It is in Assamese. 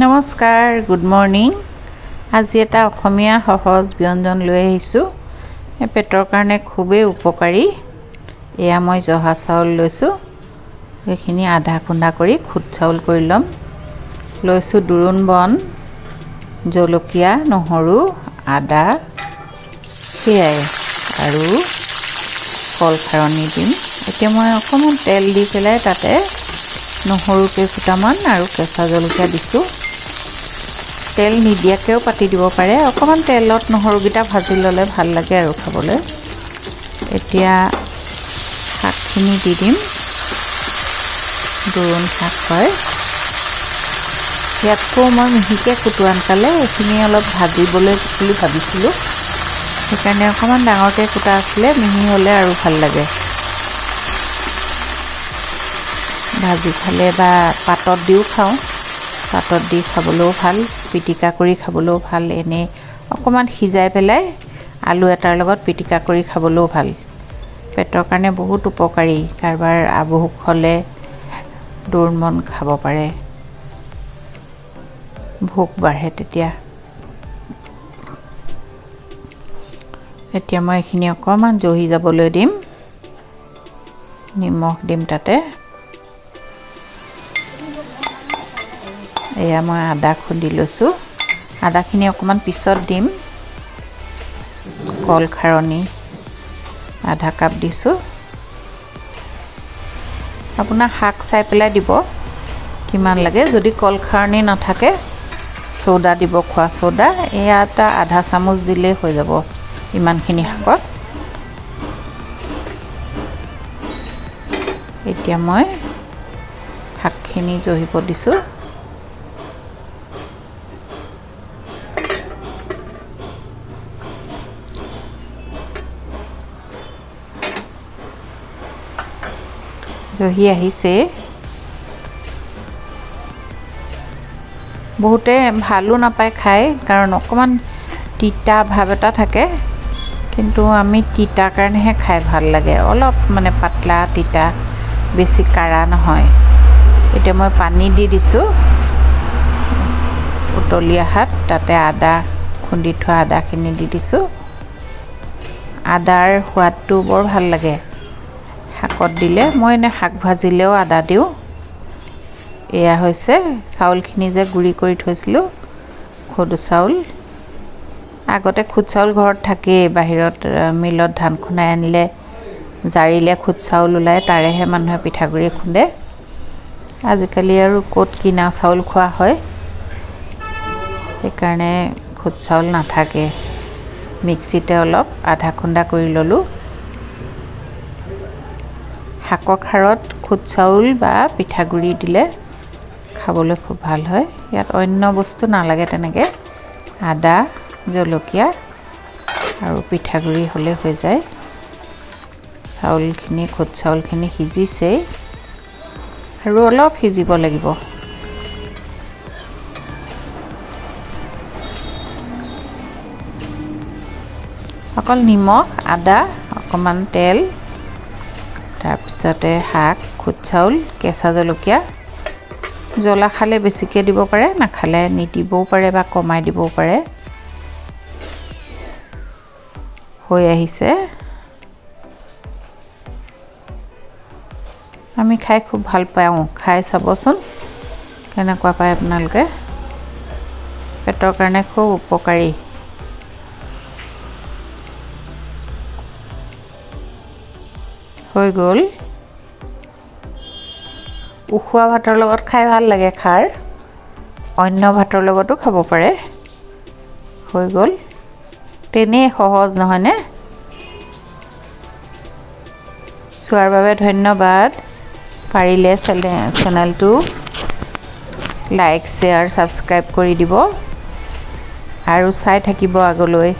নমস্কাৰ, গুড মৰ্ণিং। আজি এটা অসমীয়া সহজ ব্যঞ্জন লৈ আহিছোঁ, পেটৰ কাৰণে খুবেই উপকাৰী। এয়া মই জহা চাউল লৈছোঁ, এইখিনি আধা খুন্দা কৰি খুদ চাউল কৰি ল'ম। লৈছোঁ দোৰোণ বন, জলকীয়া, নহৰু, আদা, সেয়াই আৰু কল খাৰণি দিম। এতিয়া মই অকণমান তেল দি পেলাই তাতে নহৰু কেইফুটামান আৰু কেঁচা জলকীয়া দিছোঁ। তেল নিদিয়াকৈও পাতি দিব পাৰে, অকণমান তেলত নহৰুকেইটা ভাজি ল'লে ভাল লাগে আৰু খাবলৈ। এতিয়া শাকখিনি দি দিম, দোৰোণ শাক হয়। ইয়াতকৈ মই মিহিকৈ কুটোৱা নাপালে এইখিনি অলপ ভাজিবলৈ বুলি ভাবিছিলোঁ, সেইকাৰণে অকণমান ডাঙৰকৈ কুটা আছিলে, মিহি হ'লে আৰু ভাল লাগে। ভাজি খালে বা পাতত দিও খাওঁ, পাতত দি খাবলৈও ভাল, পিটিকা কৰি খাবলৈও ভাল, এনেই অকণমান সিজাই পেলাই আলু এটাৰ লগত পিটিকা কৰি খাবলৈও ভাল। পেটৰ কাৰণে বহুত উপকাৰী, কাৰোবাৰ আভোক হ'লে দোৰোণ বন খাব পাৰে, ভোক বাঢ়ে তেতিয়া। এতিয়া মই এইখিনি অকণমান জহি যাবলৈ দিম, নিমখ দিম তাতে। এয়া মই আদা খুন্দি লৈছোঁ, আদাখিনি অকণমান পিছত দিম। কল খাৰণি আধা কাপ দিছোঁ। আপোনাৰ শাক চাই পেলাই দিব কিমান লাগে। যদি কল খাৰণি নাথাকে চ'ডা দিব, খোৱা চ'ডা। এয়া এটা আধা চামুচ দিলেই হৈ যাব ইমানখিনি শাকত। এতিয়া মই শাকখিনি জহিব দিছোঁ। জহি আহিছে। বহুতে ভালো নাপায় খাই, কাৰণ অকণমান তিতা ভাৱ এটা থাকে, কিন্তু আমি তিতা কাৰণেহে খাই ভাল লাগে। অলপ মানে পাতলা তিতা, বেছি কাঢ়া নহয়। এতিয়া মই পানী দি দিছোঁ উতলি অহাত, তাতে আদা খুন্দি থোৱা আদাখিনি দি দিছোঁ। আদাৰ সোৱাদটো বৰ ভাল লাগে শাকত দিলে। মই এনে শাক ভাজিলেও আদা দিওঁ। এয়া হৈছে চাউলখিনি যে গুড়ি কৰি থৈছিলোঁ, খুদ চাউল। আগতে খুদ চাউল ঘৰত থাকেই, বাহিৰত মিলত ধান খুন্দাই আনিলে জাৰিলে খুদ চাউল ওলায়, তাৰেহে মানুহে পিঠাগুড়ি খুন্দে। আজিকালি আৰু ক'ত কিনা চাউল খোৱা হয়, সেইকাৰণে খুদ চাউল নাথাকে। মিক্সিতে অলপ আধা খুন্দা কৰি ল'লোঁ। শাকৰ খাৰত খুদ চাউল বা পিঠাগুড়ি দিলে খাবলৈ খুব ভাল হয়। ইয়াত অন্য বস্তু নালাগে তেনেকৈ, আদা, জলকীয়া আৰু পিঠাগুড়ি হ'লে হৈ যায়। চাউলখিনি, খুদ চাউলখিনি সিজিছেই, আৰু অলপ সিজিব লাগিব। অকল নিমখ, আদা, অকণমান তেল, তাৰপিছতে শাক, খুদ চাউল, কেঁচা জলকীয়া। জ্বলা খালে বেছিকৈ দিব পাৰে, নাখালে নিদিবও পাৰে বা কমাই দিবও পাৰে। হৈ আহিছে। আমি খাই খুব ভাল পাওঁ, খাই চাবচোন কেনেকুৱা পায় আপোনালোকে। পেটৰ কাৰণে খুব উপকাৰী। হৈ গ'ল। উখোৱা ভাতৰ লগত খাই ভাল লাগে খাৰ, অন্য ভাতৰ লগতো খাব পাৰে। হৈ গ'ল। তেনেই সহজ নহয়নে? চোৱাৰ বাবে ধন্যবাদ। পাৰিলে চেনেলটো লাইক, শ্বেয়াৰ, ছাবস্ক্ৰাইব কৰি দিব আৰু চাই থাকিব আগলৈ।